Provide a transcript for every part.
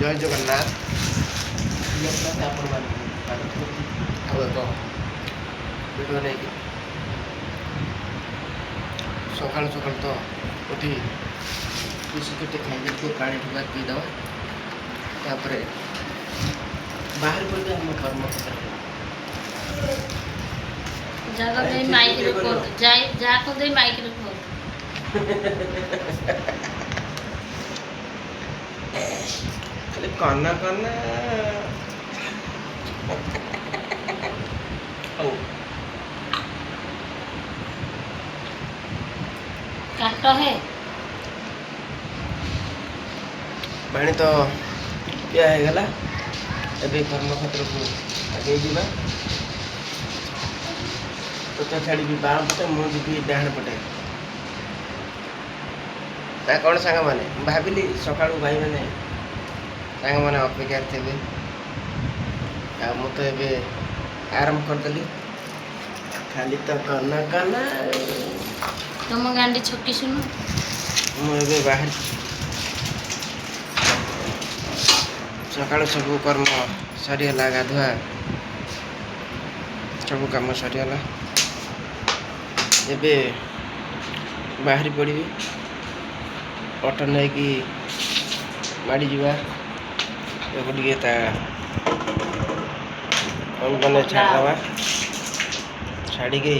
ଜୟ ଜଗନ୍ନାଥ ଆପଣମାନଙ୍କୁ ସ୍ୱାଗତ କରୁଛି ଆଉ ଏକ ଭିଡ଼ିଓ ନେଇକି। ସକାଳୁ ସକାଳୁ ତ ଉଠି ବିସ୍କୁଟ୍ ଖାଇକି ଟିକେ ପାଣି ଟୋପା ପିଇଦେବା, ତାପରେ ବାହାରି ପଡ଼ିବା ଆମ କର୍ମକ୍ଷେତ୍ରରେ। ଜାଗା ଆରେ ଦେଇ ଠିକ୍ ମାଇକରେ ଟିକେ କରିବ। କୁହନ୍ତୁ, ଯାଇ ଯାହାକୁ ଦେଇ ମାଇକରେ କୁହନ୍ତୁ। ଖାଲି କନା କନା। ହଉ। କାଟ ହେ। ପାଣି ତ ପିଆ ହେଇଗଲା, ଏବେ କର୍ମକ୍ଷେତ୍ରକୁ ଆଗେଇ ଯିବା। ତୋତେ ଛାଡ଼ିବି ବାଁ ପଟେ, ମୁଁ ଯିବି ଡାହାଣ ପଟେ ନା କ'ଣ ସାଙ୍ଗମାନେ? ମୁଁ ଭାବିଲି ସକାଳୁ ଭାଇମାନେ, ସାଙ୍ଗମାନେ ଅପେକ୍ଷାରେ ଥିବେ, ଆଉ ମୁଁ ତ ଏବେ ଆରମ୍ଭ କରିଦେଲି। ଖାଲି ତ କନା କନା। ତମ ଗାଣ୍ଡି ଛକି ଶୁଣୁ। ମୁଁ ଏବେ ବାହାରି ସକାଳୁ ସବୁ କର୍ମ ସରିଗଲା, ଗାଧୁଆ ସବୁ କାମ ସରିଗଲା। ଏବେ ବାହାରି ପଡ଼ିବି, ଅଟୋ ନେଇକି ମାଡ଼ିଯିବା। ଏବେ ଟିକେ ତା କମ୍ପାନୀରେ ଛାଡ଼ିଦେବା, ଛାଡ଼ିକି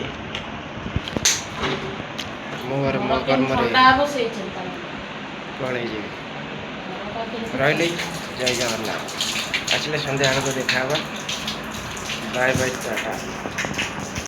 ମୁଁ ମୋର ମୋ ଘର କେମିତି କର୍ମରେ ଥଣ୍ଡା ହବ ସେଇ ଚିନ୍ତା। ପଳେଇ ଯିବି। ଘରଟା କେମିତି ରହିଲି, ଜୟ ଜଗନ୍ନାଥ। ଆସିଲେ ସନ୍ଧ୍ୟା ବେଳକୁ ଦେଖା ହେବା। Bye bye, Tata.